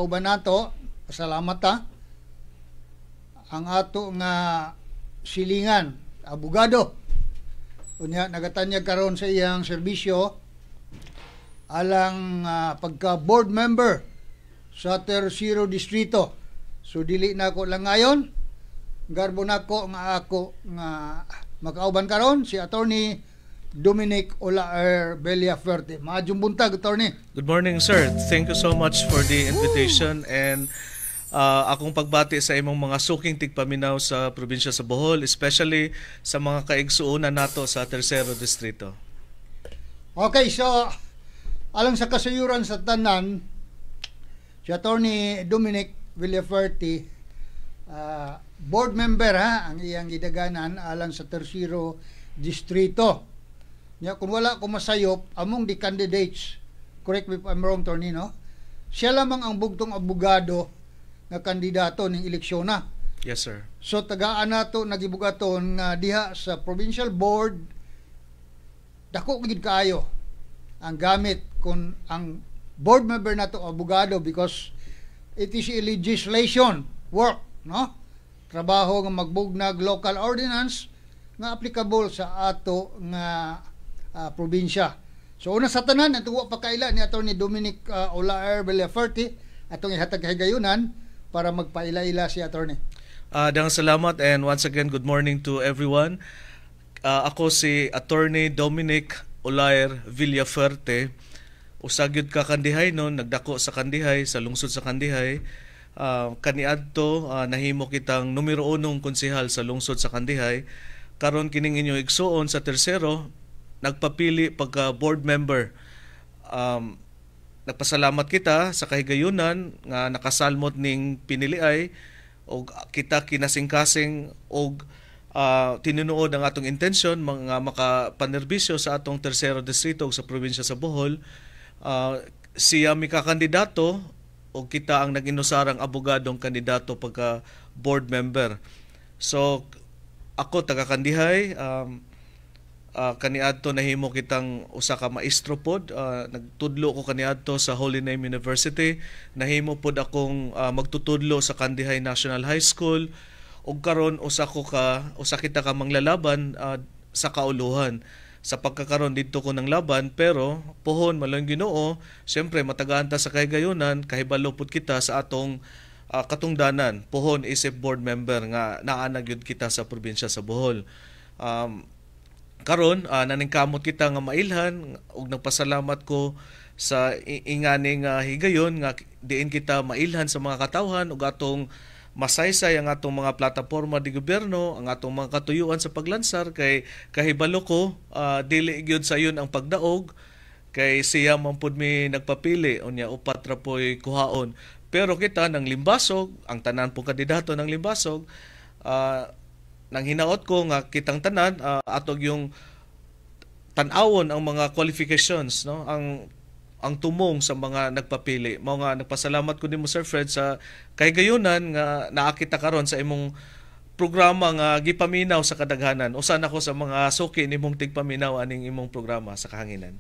Uban nato, pasalamat ta ang ato nga silingan, abogado. Unya nagatanyag karon sa iyang serbisyo alang pagka board member sa Tersero Distrito. So dili na ako lang ngayon. Garbo nako nga ako nga makauban karon si Attorney Dominic Olaer Villafuerte. Maayong buntag, Attorney. Good morning, sir. Thank you so much for the invitation and akong pagbati sa imong mga suking tigpaminaw sa probinsya sa Bohol, especially sa mga kaigsuonan nato sa Tersero Distrito. Okay, so alang sa kasayuran sa tanan, si Attorney Dominic Villafuerte, board member ha, ang iyang gidaganan alang sa Tersero Distrito. Nya kung wala ko masayop, among the candidates, correct me if I'm wrong, Attorney, no? Siya lamang ang bugtong abogado nga kandidato ning eleksyon na. Yes, sir. So tagaan nato nagibugaton nga diha sa provincial board, dako gid kaayo ang gamit kung ang board member nato abogado because it is a legislation work, no? Trabaho nga magbugnag local ordinance nga applicable sa ato nga probinsya. So una sa tanan, atong wa pa kaila ni Attorney Dominic Olaer Villafuerte, atong ihatag kahigayunan para magpaila-ila si Attorney. Daghang salamat and once again, good morning to everyone. Ako si Attorney Dominic Olaer Villafuerte. Usa gyud ka Kandihay no, nagdako sa Kandihay, sa lungsod sa Kandihay. Kaniadto nahimo kitang numero unong konsehal sa lungsod sa Kandihay. Karon kining inyong igsuon sa Tersero nagpapili pagka board member. Nagpasalamat kita sa kahigayunan nga nakasalmot ning piniliay og kita kinasingkasing og tinunuod ang atong intensyon mga makapanerbisyo sa atong Tersero Distrito ug sa probinsya sa Bohol. Siya mi kandidato og kita ang nag-inusarang abogadong kandidato pagka board member. So ako taga Kandihay, kaniadto nahimo kitang usa ka maestro pod, nagtudlo ko kaniadto sa Holy Name University, nahimo pod akong magtutudlo sa Kandihay National High School ug karon usa kita ka manglalaban sa kauluhan. Sa pagkakaron didto ko nang laban, pero pohon maluoy Ginoo, siyempre matagaan ta sa kahigayunan, kahibalo pod kita sa atong katungdanan pohon isip board member nga naa na gyud kita sa probinsya sa Bohol. Karon naningkamot kita nga mailhan ug nagpasalamat ko sa ingani nga higayon nga diin kita mailhan sa mga katawhan ug atong masaysay ang atong mga plataporma di gobyerno, ang atong mga katuyuan sa paglansar, kay kahibalo ko dili gyud sayon ang pagdaog kay siya man pud mi nagpapili, unya upat ra po'y kuhaon. Pero kita ng limbasog, ang tanan pong kandidato ng limbasog, nang hinaot ko nga kitang tanan atog yung tan-awon ang mga qualifications, no, ang tumong sa mga nagpapili. Mao nga nagpasalamat ko nimo, Sir Fred, sa kahigayunan nga naa kita karon sa imong programa nga gipaminaw sa kadaghanan. Usa na ko sa mga suki nimong tigpaminaw aning imong programa sa kahanginan.